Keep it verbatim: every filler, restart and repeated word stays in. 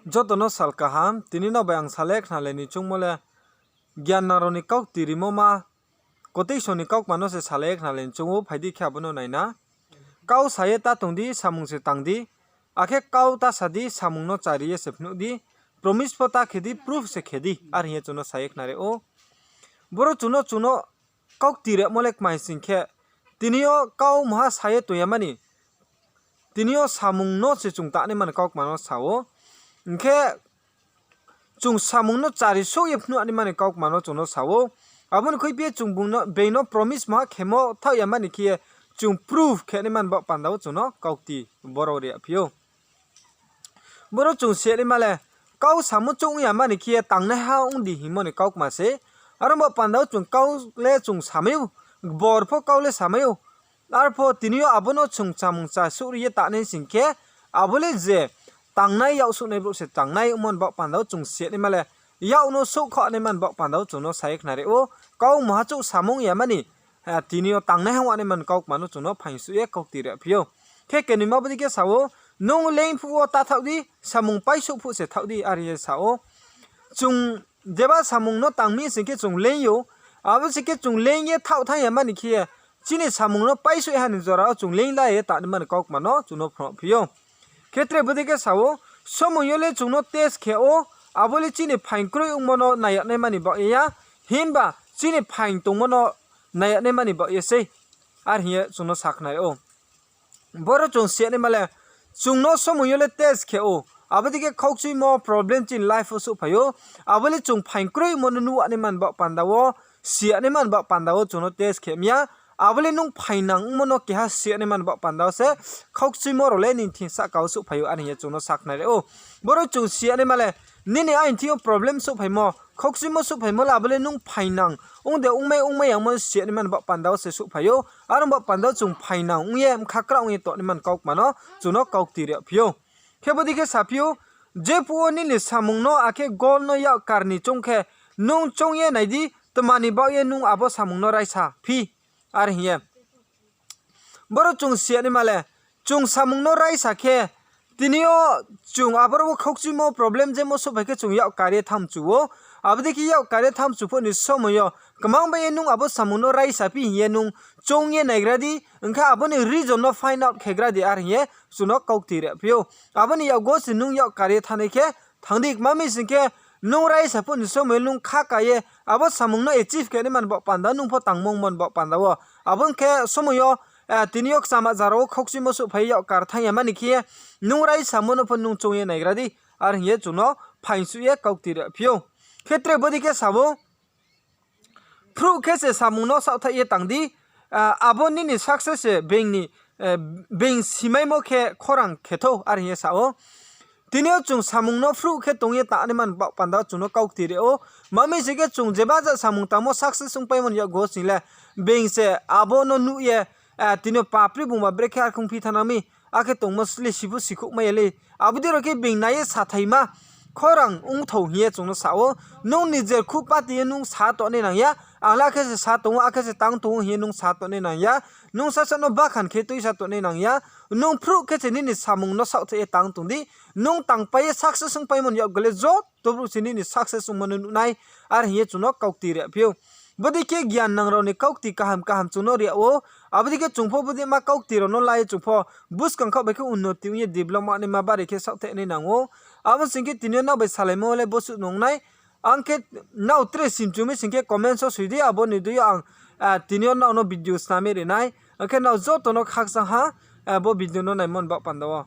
Joto no sal kaham, tini nrao bai ang salai khnalai ni choungmo le, gyan nang rao ni kaukti rimo ma, quotation ni kaukma no se salai khnalai ni choung ou, phai di khe abo no nai na. Kau sa ye ta tong di, samung se tang di, akhe kau ta sa di, samung no chari ye se phnuh di, promise pho ta khe di, proof se khe di, are hing ye chung no sa ye khnari ou. Boro chung no, chung no kaukti rimo le kmai sing khe, tini yo kau maha sa ye tong ya mani, tini yo samung no se chung tangnaima ni kaukma no sa ou. Hing khe, chung samung no chari souh ye phnuh naima ni kaukma no chung no sa ou. Abo ni khuiphi ye chung bung no, being no promise maha khemo thaoh ya mani khe ye, chung proof khe naima ni baoh panda wo chung no kaukti boro ri yagphi ou. Boro chung si ya naima le, kau samo chouh ong ya mani khe ye tangnaiha ong di hingmo ni kaukma se. Aro baoh panda wo chung kau le chung samai ou, bor pho kau le samai ou. Arpho tini yo abo no chung samung cha souh ri ye tangnai sing khe, abo le je tangnai, yak souhnai brouh se tangnai ongmo ni baoh panda wo chung si ya naima le, yak no souhkhaoh naima ni baoh panda wo chung no sa ye khnari ou, kau maha chouh samung ya mani, tini yo tangnaiha ong naima ni kaukma no chung no phaing souh ye kaukti ri yagphi ou. Khe kenoima bodei khe sa ou, nung leing phuh wo ta thaoh di, samung paisouh phuh se thaoh di, are hing ye sa ou. Chung jeba samung no tang mi sing khe chung leing ou, abo sing khe chung leing ye thaoh thanng ya mani khe ye, chini samung no paisouh ha ni jora wo chung leing la ye tangnaima ni kaukma no chung no phrungphi ou. Khe tre bodei khe sa ou, somoing yo le chung no test khe ou, abo le chini phaing kroi ongmo no nai yag naima ni baoh ye ya, himba chini phaing tongmo no nai yag naima ni baoh ye sei, are hing ye chung no sa khnari ou. Boro chung si ya naima le, chung no somoing yo le test khe ou, abo dei khe khaukchuimo problem chini life wo souhphai ou, abo le chung phaing kroimo no nuh yag naima ni baoh panda wo, si ya naima ni baoh panda wo chung no test khe mi ya, abo le nung phaingnang ongmo no keha si ya naima ni baoh panda wo se, khaukchuimo rao le nini thing sahka wo souhphai ou, are hing ye chung no sa khnari ou. Boro chung si ya naima le, nini aini thing yo problem souhphaimo, khaukchuimo souhphaimo le abo le nung phaingnang ong de ongmai ongmai yangmo si ya naima ni baoh panda wo se souhphai ou, aro baoh panda wo chung phaingnang ong ye, bkha kra ong ye tongnaima ni kaukma no chung no kaukti ri yagphi ou. Khe bodei khe saphi ou, jephuh wo nini samung no akhe goal no yak kar ni choung khe, nung choung ye nai di, tma ni baoh ye nung abo samung no raisa phi, are hing ye. Boro chung si ya naima le, chung samung no raisa khe, tini yo chung aboro wo khaukchuimo problem jemo souhphai khe chung yak kar ye thanngchu ou. Abo dei khe yak kar ye thanngchu phuh ni somoing yo, kmang bai ye nung abo samung no raisa phi hing ye nung choung ye naigra di, hing khe abo ni reason no find out khegra di, are hing ye chung no kaukti ri yagphi ou. Abo ni yakgo se nung yak kar ye thanngnai khe thanng di, kma mi sing khe, nung raisa phuh ni somoing yo nung kha ka ye abo samung no achieve khe naima ni baoh panda, nung pho tangmo ongmo ni baoh panda wo. Abo ong khe somoing yo, tini yo kchama jara wo khaukchuimo souhphai yak kar thanng ya mani khe ye, nung raisamo no pho nung choung ye naigra di, are hing ye chung no phaing souh ye kaukti ri yagphi ou. Khe tre bodei khe sa ou, phruh khe se samung no saohthaih ye tang di, abo nini success se being ni, being simaimo khe khorang khe thou, are hing ye sa ou. Tini yo chung samung no phruh khe tong ye tangnaima ni baoh panda wo chung no kaukti ri ou. Kma mi sing khe chung jeba ja samung tangmo success ongpaimo ni yakgo sing le, being se abo no nuh ye, tini yo papri bungba brekhe arkhong phi thanng nang mi, akhe tongmo sle siphu sikhouh mai ya le. Abo dei rao khe being nai ye sathaima khorang ongthou hing ye chung no sa ou. Nung nijer khu pati ye nung sa tongnai nang ya, ang le akhe se sa tong ou, akhe se tang tong ou hing ye nung sa tongnai nang ya. Nung sasa no bakhan khe tuisa tongnai nang ya. Nung phruh khe se nini samung no saohthaih ye tang tong di. Nung tangpai ye success ongpaimo ni yakgo le joto brouh se nini success ongmo no nuh nai, are hing ye chung no kaukti ri yagphi ou. Bodei khe gyan nang rao ni kaukti kaham kaham chung no ri yag ou. Abo dei khe chung pho bodei ma kaukti rao no la ye chung pho buskang khaoh bai khe unnoti ong ye develop ma naima bari khe saohthaih nai nang ou. Abo sing khe tini yo nrao bai salaimo le bosuh nung nai. Ang khe nrao tre simchu mi sing khe comment wo soi di, abo ni dei yo ang tini yo nrao no video snam ye ri nai. Ang khe nrao joto no khakchang ha, bo video no naimo ni baoh panda wo.